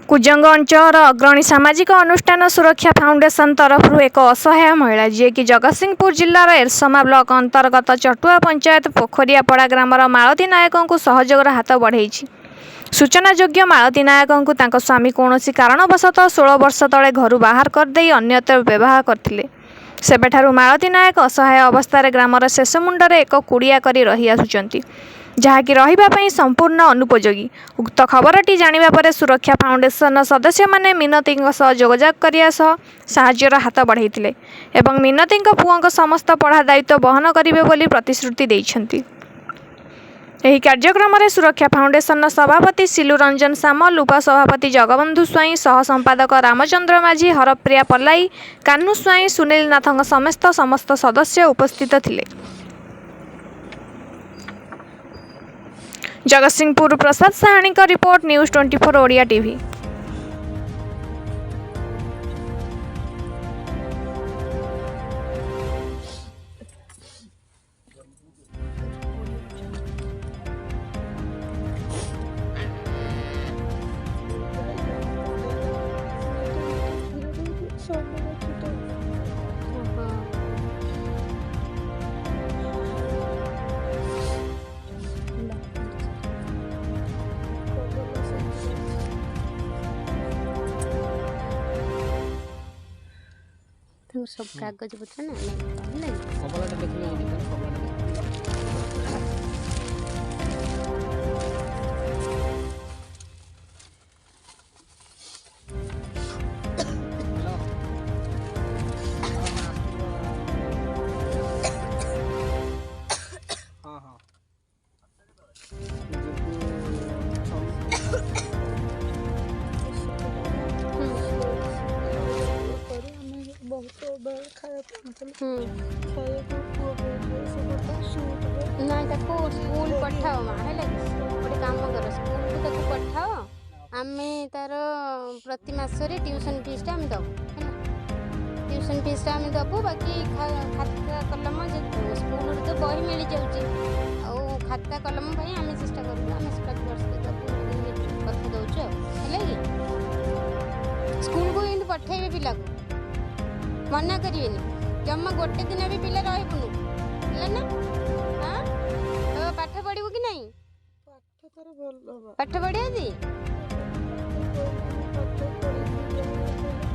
କୁଜଙ୍ଗ ଅଞ୍ଚଳର ଅଗ୍ରଣୀ ସାମାଜିକ ଅନୁଷ୍ଠାନ ସୁରକ୍ଷା ଫାଉଣ୍ଡେସନ ତରଫରୁ ଏକ ଅସହାୟ ମହିଳା, ଯିଏକି ଜଗତସିଂହପୁର ଜିଲ୍ଲାର ଏରସମା ବ୍ଲକ ଅନ୍ତର୍ଗତ ଚଟୁଆ ପଞ୍ଚାୟତ ପୋଖରିଆପଡ଼ା ଗ୍ରାମର ମାଳତୀ ନାୟକଙ୍କୁ ସହଯୋଗର ହାତ ବଢ଼େଇଛି। ସୂଚନାଯୋଗ୍ୟ, ମାଳତୀ ନାୟକଙ୍କୁ ତାଙ୍କ ସ୍ୱାମୀ କୌଣସି କାରଣବଶତଃ 16 ବର୍ଷ ତଳେ ଘରୁ ବାହାର କରିଦେଇ ଅନ୍ୟତ୍ର ବିବାହ କରିଥିଲେ। ସେବେଠାରୁ ମାଳତୀ ନାୟକ ଅସହାୟ ଅବସ୍ଥାରେ ଗ୍ରାମର ଶେଷ ମୁଣ୍ଡରେ ଏକ କୁଡ଼ିଆ କରି ରହି ଆସୁଛନ୍ତି, ଯାହାକି ରହିବା ପାଇଁ ସମ୍ପୂର୍ଣ୍ଣ ଅନୁପଯୋଗୀ। ଉକ୍ତ ଖବରଟି ଜାଣିବା ପରେ ସୁରକ୍ଷା ଫାଉଣ୍ଡେସନର ସଦସ୍ୟମାନେ ମିନତୀଙ୍କ ସହ ଯୋଗାଯୋଗ କରିବା ସହ ସାହାଯ୍ୟର ହାତ ବଢ଼ାଇଥିଲେ ଏବଂ ମିନତୀଙ୍କ ପୁଅଙ୍କ ସମସ୍ତ ପଢ଼ା ଦାୟିତ୍ୱ ବହନ କରିବେ ବୋଲି ପ୍ରତିଶ୍ରୁତି ଦେଇଛନ୍ତି। ଏହି କାର୍ଯ୍ୟକ୍ରମରେ ସୁରକ୍ଷା ଫାଉଣ୍ଡେସନର ସଭାପତି ସିଲୁ ରଞ୍ଜନ ସାମଲ, ଉପସଭାପତି ଜଗବନ୍ଧୁ ସ୍ୱାଇଁ, ସହ ସମ୍ପାଦକ ରାମଚନ୍ଦ୍ର ମାଝୀ, ହରପ୍ରିୟା ପଲାଇ, କାହ୍ନୁ ସ୍ୱାଇଁ, ସୁନୀଲ ନାଥଙ୍କ ସମେତ ସମସ୍ତ ସଦସ୍ୟ ଉପସ୍ଥିତ ଥିଲେ। ଜଗତସିଂହପୁର ପ୍ରସାଦ ସାହାଣୀଙ୍କ ରିପୋର୍ଟ, ନ୍ୟୁଜ୍ 24 ଓଡ଼ିଆ ଟିଭି। ଓହୋ। ତାଙ୍କର ସବୁ କାଗଜ ପତ୍ର ନା ନେଇଥିବ, ହେଲା କି? କମଳାଟା ଦେଖିଲେ, କମଳାଟା ଦେଖ। ହ୍ୟାଲୋ। ହଁ, ଯିବୁ। ପରେ ଆମେ ବହୁତ ବେଳେ ଖାଇବା ପାଉନଥିଲୁ। ଖାଇବାକୁ ପୁଅ ପାଇଁ ଡ୍ରେସ୍ ପଟା, ସୁଟ୍। ନାଇଁ, ତାକୁ ସ୍କୁଲ ପଠାଅ ମା, ହେଲା କି? ଗୋଟେ କାମ କର, ସ୍କୁଲକୁ ତାକୁ ପଠାଅ। ଆମେ ତାର ପ୍ରତି ମାସରେ ଟ୍ୟୁସନ୍ ଫିସ୍ଟା ଆମେ ଦେବୁ, ହେଲା? ଟ୍ୟୁସନ୍ ଫିସ୍ଟା ଆମେ ଦେବୁ। ବାକି ଖାତା କଲମ, ସ୍କୁଲରୁ ତ ବହି ମିଳିଯାଉଛି, ଆଉ ଖାତା କଲମ ପାଇଁ ଆମେ ଚେଷ୍ଟା କରିବୁ। ଆମେ ପ୍ରତି ବର୍ଷ ଦେବୁ କଥା ଦେଉଛୁ ଆଉ, ହେଲା କି? ସ୍କୁଲକୁ କିନ୍ତୁ ପଠେଇବେ ପିଲାକୁ, ମନା କରିବେନି ଜମା। ଗୋଟେ ଦିନ ବି ପିଲା ରହିବୁନୁ, ହେଲା ନା? ହଁ, ତ ପାଠ ପଢ଼ିବୁ କି ନାହିଁ? ପାଠ ତାର ଭଲ ହବା। ପାଠ ପଢ଼ିବା। ପାଠ ପଢ଼ିବି,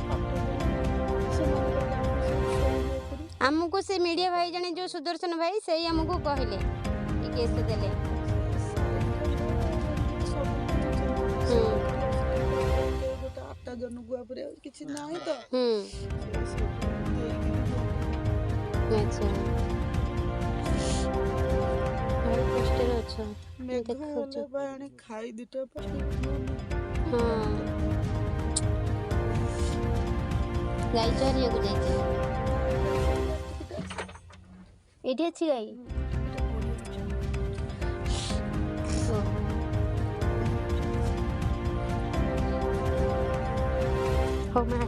ପାଠ ପଢ଼ିବି, ସେମାନେ କହିଲେ ଆମେ ସବୁ ସହଯୋଗ କରିବୁ। ଆମକୁ ସେ ମିଡ଼ିଆ ଭାଇ ଜଣେ, ଯେଉଁ ସୁଦର୍ଶନ ଭାଇ, ସେଇ ଆମକୁ କହିଲେ, ଏ କେସ୍ ଦେଲେ। ସବୁ ଗୋଟେ ଆଟା ଜନଗୁଆ ପରେ ଆଉ କିଛି ନାହିଁ ତ। ସେ ସବୁ ଦେଇକିରି। ଆଚ୍ଛା, ଭାରି କଷ୍ଟରେ ଅଛ। ମେଘ ଦେଖାଉଛ। ହେଲେ ବା ଆଣି ଖାଇ ଦିଟା। ହଁ, ଗାଈ ଚରିବାକୁ ଯାଇଛି। ଏଇଠି ଅଛି ଗାଈ? ଓହୋ। ହଉ ମା।